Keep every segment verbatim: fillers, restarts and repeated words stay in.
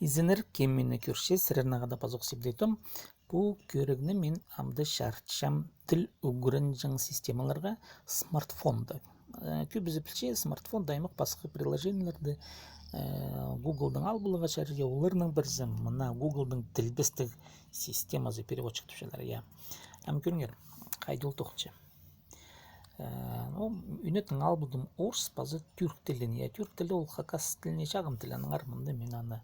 Изеннер, кем мині кӧрче, сірернең хада пазох Сибдей Том. Пу кӧрігні мин амды чарытчам тіл ӱгренҷең системаларға смартфонда. Э, кӧбізі пілче, смартфонда аймах пасха приложениелерді, э, Гуглдың алып поларға чарир, я, оларның пірсі, мына Гуглдың тілбестіг системазы, переводчик тіпчелер, я. Ам кӧріңер, хайди ол тоғынча. Э, ну, ӱнетін алып полдым орыс паза тӱрк тілін. Я, тӱрк тілі ол хакас тіліне чағын тіл, аннаңар мында мин аны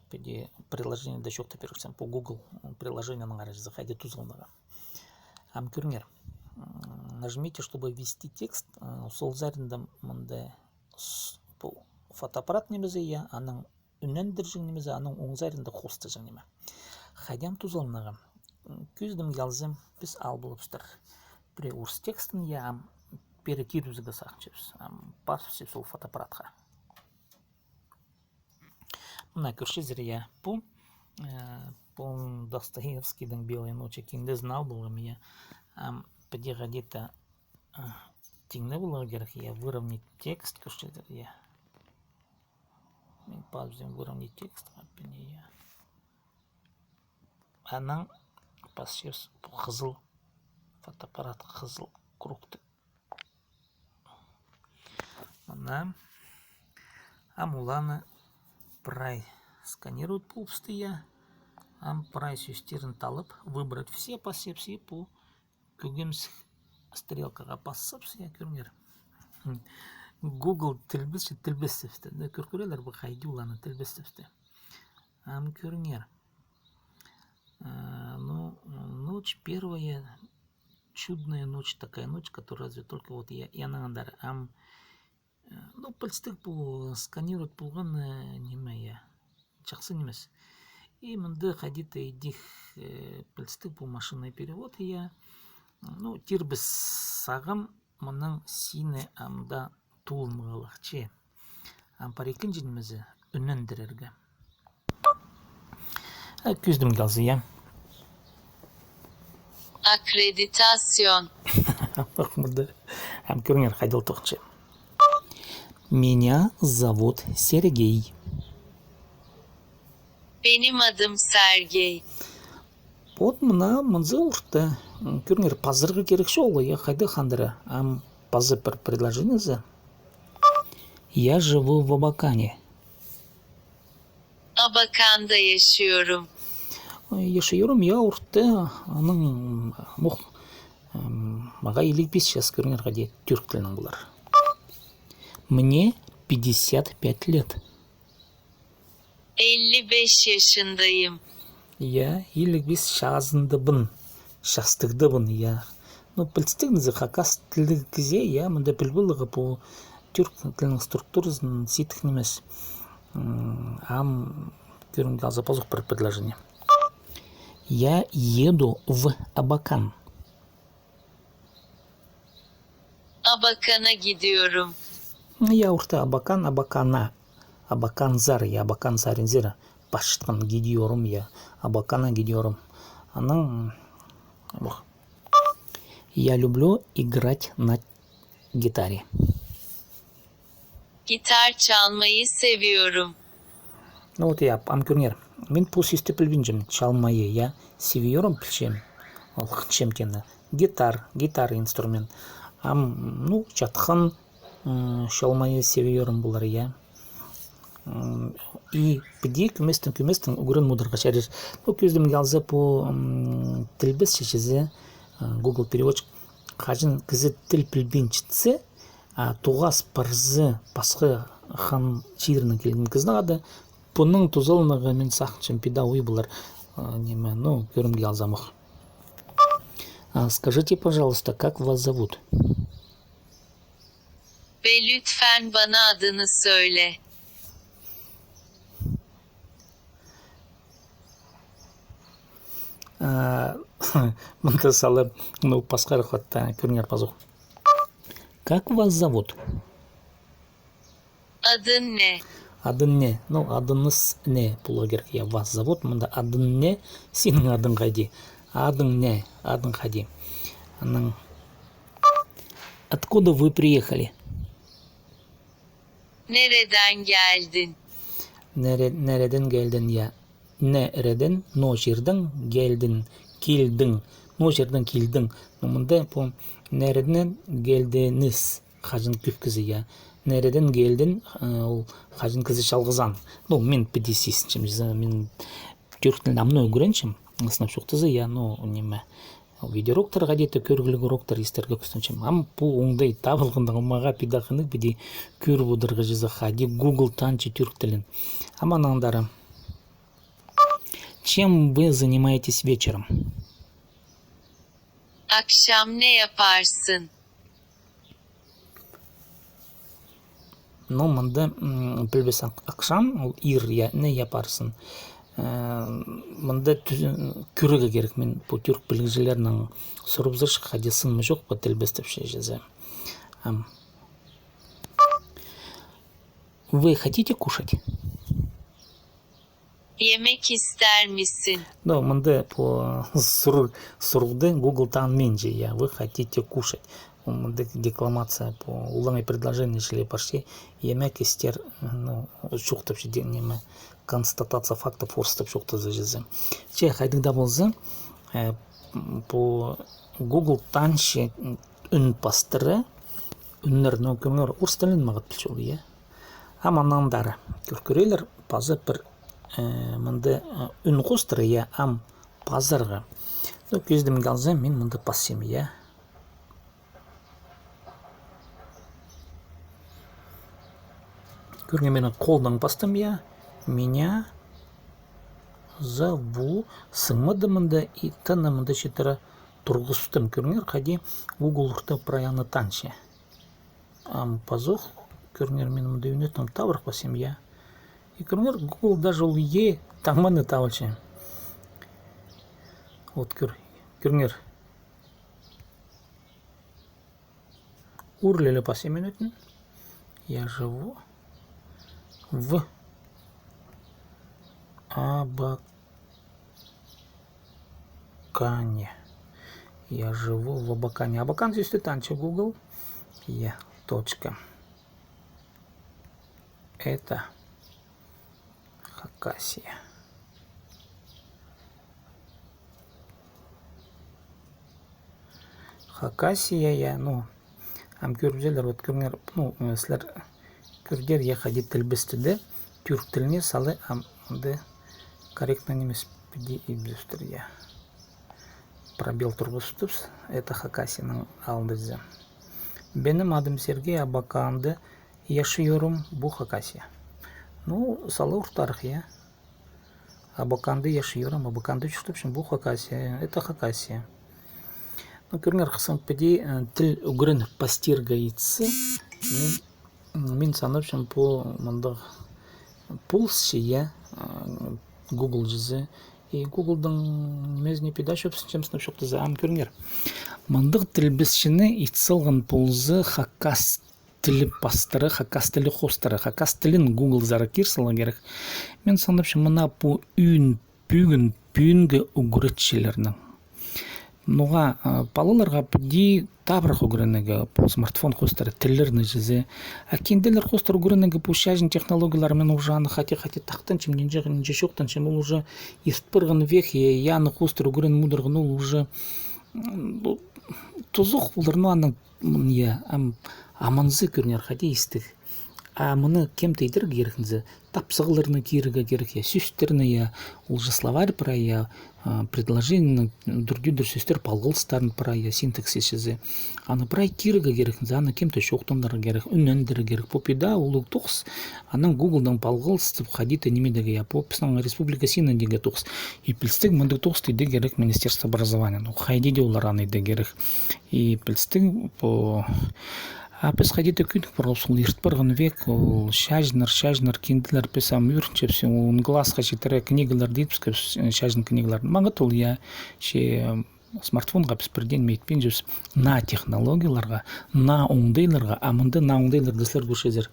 піди приложениеде чоохтап пирербін, пу Google приложениенің аразы хайди тузаланарға. Ам кӧріңер. М, нажмите, чтобы ввести текст. Э, сол саринда мында с-, пу фотоаппарат нимезі, я, аның ӱннендірҷең нимезі, аның оң саринда хостаҷаң ниме. Хайди ам тузаланарға. М, кӧзідімге алзам, піс алып полыбыстыр пірее орыс текстін, я, ам пеер кирібізерге сағынчабыс. Ам парыбысчабыс ол фотоаппаратха. Мына кӧрчезер, я, пу, э, пу Достоевскийдің «Белые ночи» киндезін алып полғам, я. Ам піди хайди-да, э, тиңнеп поларға кирек, я, выровнять текст кӧрчезер, я. Мин пазыбызам выровнять текст, ам піди, я. Анаң пасчабыс пу хызыл фотоаппарат, хызыл кругты. Мына. Ам оларны прай сканировать полыбысты, я. Ам прай сӧстерін таллап, выбрать все пасчабыс, пу кӧгемсік стрелкаға пассабыс, я, кӧріңер. Google тілбесче, тілбестепсті. Да, кӧр, кӧрерлер, пу хайди оларны тілбестепсті. Ам кӧріңер. А, ну, ночь первая, чудная ночь, такая ночь, которая разве только вот я, я аннаң андар. Ам, э, ну, пілістіг пу сканировать полған, э, ниме, я. Чахсы нимес. И мында хайди-да идӧк, э, пілістіг пу машинный перевод, я. Ну, тирбес сағам мының сині амды тулынғалахчы. Ам пар ікінҷі нимезі, ӱннендірерге. Э, кӧзідімге алза, я. Аккредитасьон. Ох, мында. Ам кӧріңер, хайди ол тоғынча. Меня зовут Сергей. Benim adım Sergey. Вот мына, мынзы орта. М, кӧріңер, пазарға кирек чоғыл, я, хайди хандыра. Ам паза пір предложениезі. Я живу в Абакане. Абаканда yaşıyorum. Э, yaşıyorum, я, орта, аның, мох, м, мағаа илиг пис час, кӧріңер, хайди тӱрк тілінең полар. Мне пятьдесят пять лет. Elli beş yaşındayım. Я, илиг пис чазындабын, частығдабын, я. Ну, пілістіг ниме, хакас тілліг кізее, я, мында піл поларға пу тӱрк тілінің структуразын сидік нимес. М, ам кӧрімге алза пазох пір предложение. Я еду в Абакан. Абакана gidiyorum. Я, орта Абакан, Абакана. Абаканзар, я, Абакан саринзар. Пасчатхан gidiyorum, я. Абакана gidiyorum. Анаң, ох. Я люблю играть на гитаре. Gitar çalmayı seviyorum. Ну вот, я, ам кӧріңер. Мин пу сӧсті пілбинчем, çalmayı, я, seviyorum, пілчем. Ол хынчам теені. Гитар, гитар инструмент. Ам, ну, чатхан, м, çalmayı seviyorum полар, я. М, и піди кӧместең, кӧместең ӱгрен мударға чарир. Ну, кӧзідімге алза пу, м, тілбес чечізі, э, Google переводчик. Хаҷан кізі тіл пілбинчетсе, а, тоғас парза пасха хан чирінең килген кізінің ады, пуның тузаланарға мин сағынчам, піди уй полар, а, ниме, ну, кӧрімге алза ох. А, скажите, пожалуйста, как вас зовут? Ve lütfen bana adını söyle. А, мында салып, ну, пасхарах хатта, кӧріңер пазох. Как вас зовут? Adın ne? Адың не? Ну, адыңыс не, блогер, я, вас зовут, мында адың не, синің адың хайди? Адың не, адың хайди? Анаң. Откуда вы приехали? Nereden geldin? Нере-, нереден килдің, я. Нереден, ноо чирдең, килдің, килдің. Ноо чирдең килдің. Ну, мында пу нереден килдіңіс. Хаҷан кӧп кізі, я. Нереден килдің, э, ол хаҷан кізі чалғызаан. Ну, мин піди сизінчем, за-, мин тӱрк тілін ам на ӱгренчем, сынап чоохтаза, я, ну, ниме, видеоуроктар хайди-да, кӧрігліг уроктар истерге кӱстенчем. Ам пу оңдай табылғанда, мағаа піди хынығ, піди кӧріп одырарға чаза, хайди Google танча тӱрк тілін. Ам анаңар. Чем вы занимаетесь вечером? Akşam ne yaparsın? Ну, мында, м, пілбес, ак-, акшам, ол ир, я, не япарсың. Э, мында тӱ-, кӧрерге кирек, мин пу тӱрк пілігҷілернең сурыбызарчам, хайди сын ма чох па тілбестепче чізе. Ам. Вы хотите кушать? Yemek ister misin? Ну, мында пу сур-, сурығны Google таныминча, я, вы хотите кушать. Ол мында декламация, пу олаңай предложение чіли парча, yemek ister, ну, чоохтапча, ниме, констатация фактов орыстап чоохтаза чізе. Че хайдағ даа полза, э, пу Google танча ӱн пастыра, ӱннер, ну, кӧріңер, орыс тілін мағат пілче ол, я. Ам анаңар. Кӧр-, кӧрерлер, паза пір, э, мында, э, ӱн хоостыра, я, ам пазарға. Ну, кӧзідімге алзам, мин мында пасчам, я. Кӧріңер, мин холнаң пастым, я. Меня зовут. Сыңмады мында, и таны мында читіре турғыстым. Кӧріңер, хайди Google орта прай аны танча. Ам пазох, кӧріңер, мин мында ӱнетін табырах пасчам, я. И кӧріңер, Google даже ол е таңманы табылча. Вот кӧр-, кӧріңер. Ур ле пасчам ӱнетін. Я живу в Абакане. Я живу в Абакане. Абакан сӧсті танча Google. Я, точка. Это Хакасия. Хакасия, я, ну, ам кӧрібізерлер, вот кӧріңер, ну, э, сірер кӧрдер, я, хайди тілбестеді, тӱрк тіліне сала, ам, анда корректно нимес піди ибзістір, я. Пробел турғыстыбыс, это Хакасияның алнында. Benim adım Sergey, Абаканда yaşıyorum, bu Хакасия. Ну, сала ортарах, я. Абаканда yaşıyorum, Абаканда чуртапчам, bu Хакасия, это Хакасия. Ну, кӧріңер, хызым піди, э, тіл ӱгреніп пастирға итсе, мин, мин санапчам, пу мындағ полысча, я, э, Google чізе. И Google-дың нимезіне піди чӧпсінчем, сынап чоохтаза, ам кӧріңер. Мындағ тілбесчіні ит салған полза, хакас тілі пастыра, хакас тілі хоостыра, хакас тілін Google-зар кир саларға кирек. Мин санапчам, мына пу ӱн пӱӱн, пӱӱнгі ӱгретчілернің. Ноға, а, палаларға піди табырах ӱгренерге пу смартфон хоостыра тіллерні чізе. А кинделер хоостыра ӱгренерге пу чачын технологиялармен уже аны хати-хати тахтанчам, нинҷе, нинҷе чоохтанчам, ол уже ирт парған век, я, аны хоостыра ӱгреніп одырған, ол уже, м, ну, тузух полар, ну, аның Мын, я, ам, аманзы кӧріңер, хайди истіг. А мыны кем-то идерге кирек зе, тапсағларны кирерге кирек, я, сӧстерні, я, ол же словарь прай, я, а, предложениенің дӱр-дӱр сӧстер палғалыстарын прай, я, синтаксис зе. Аны прай кирерге кирек зе, аны кем-то чоохтанарға кирек, ӱннендірерге кирек. Пу пида улуғ тоғыс, анаң Гуглдаң палғалыстап, хайди-да ниме идерге, я, пу пістің республика синіндегі тоғыс. И пілістіг, мындағ тоғысты идерге кирек Министерство образования. Ну, хайди дее олар аны идерге кирек. И пілістіг, пу, а піс хайди-да кӧнік парғабыс, ол ирт парған век, ол чачыннар, чачыннар, кинделер, піс ам ӧрінчебіс, он классха читіре книгалар дидібіс, чачын книгалар. Маңат ол, я, че смартфонға піс пірдеен ме итпинчебіс, наа технологияларға, наа оңдайларға, а мында наа оңдайларны сірер кӧрчезер.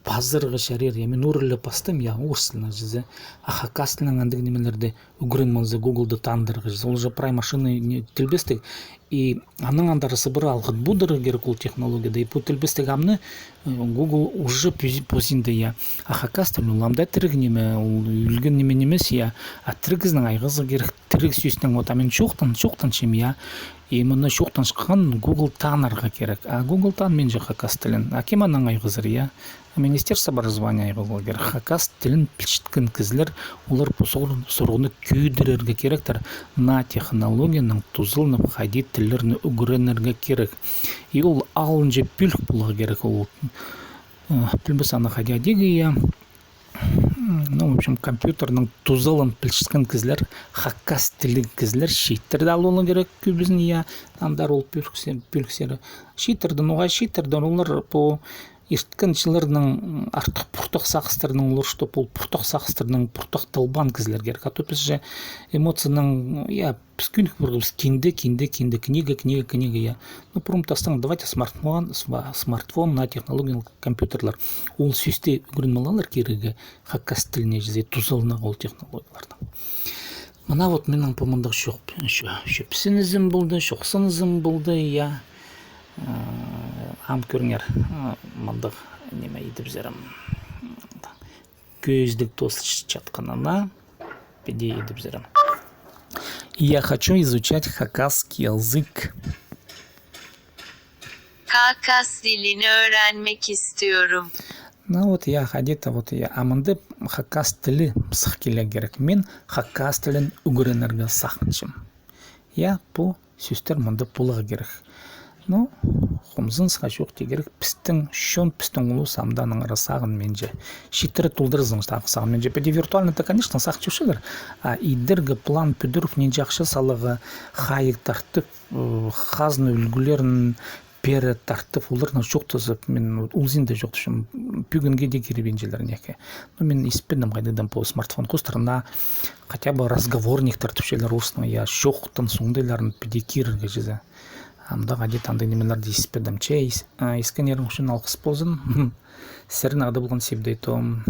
пазарға чарир, я, мин ӱр ле пастым, я, орыс тілінең чізе. А хакас тілінең андағ нимелерні ӱгреніп алза, Гуглды таныдарға чізе. Ол же прай машина не, тілбестіг. И аның андар сыбыра алғыт пудырға кирек ол технологияда. И пу тілбестіг амны, э, Гугл уже пу-, позында, я. А хакас тілі ол ам даа тіріг ниме, ол ӧлген ниме нимес, я. А тіріг кізінің айғазарға кирек, тіріг сӧснең, вот, а мин чоохтан-, чоохтанчам, я. И мыны чоохтанчатхан Гугл танарға кирек. А Гугл танминча хакас тілін. А кем анаң айғазар, я? А Министерство образования айғазарға кирек. Хакас тілін пілчеткен кізілер, олар пу сур-, сурығны кӧдірерге киректер. Наа технологиянаң тузаланып, хайди тіллерні ӱгренерге кирек. И ол алынҷа пӧлік поларға кирек. Ол, э, пілбес аны хайди адирға, я. Ну, в общем, компьютернең тузаланып пілчеткен кізілер, хакас тілліг кізілер, чииттерді аларға кирек кӧбізін, я, андар ол пӧліксер-, пӧліксер. Чииттерді, ноға чииттерді, олар пу ирткен чылларның артых пуртах сағыстарының, олар, чтоб ол пуртах сағыстарның пуртах талбаан кізілер кирек. А то піс же эмоцияның, я, піс кӧнік пиргебіс кинде, кинде, кинде, книга, книга, книга, я. Ну, пурун тастаң, давайте смартфон, сма-, смартфон, наа технологиялығ компьютерлер. Ол сӧсті ӱгреніп аларға кирек, хакас тіліне чізе тузаланарға ол технологияларның. Мына вот минің пу мындағ чоп-, чо-, чӧпсінізім полды, чоохсынызым полды, я. Э, ам кӧріңер, э, мындағ ниме идібізерім. Кӧзідіг тоозылчатханына піди идібізерім. Я хочу изучать хакасский язык. Хакас dilini öğrenmek istiyorum. Ну вот, я, хайди-да, вот, я, а мында хакас тілі сых килерге кирек. Мин хакас тілін ӱгренерге сағынчам. Я, пу сӧстер мында поларға кирек. Ну, хомзынысха чоохтирға кирек, пістің чон, пістің улус ам даа анаңар сағынминча. Чииттерні толдыразың сағ-, сағынминча. Піди виртуальный-то, конечно, сағынчалар. А идерге план пӱдіріп, нинҷе ахча саларға, хайығ тартып, э, хазна ӱлгӱлерін пеер тартып, оларнаң чоохтазып, мин ол синде чоохтасчам, пӱӱнге дее кирбинчелер неке. Ну, мин испедім, хайдағ-да пу смартфон хоостыра, хотя бы разговорниктер тіпчелер орыснаң, я, чоохтан соңдайларын піди кирерге чізе. Ам даа хайди-да андағ нимелерні испедім. Че, ис-, а, искеннерің ӱчӱн алғыс ползын. Сірернең хада полған Сибдей Том.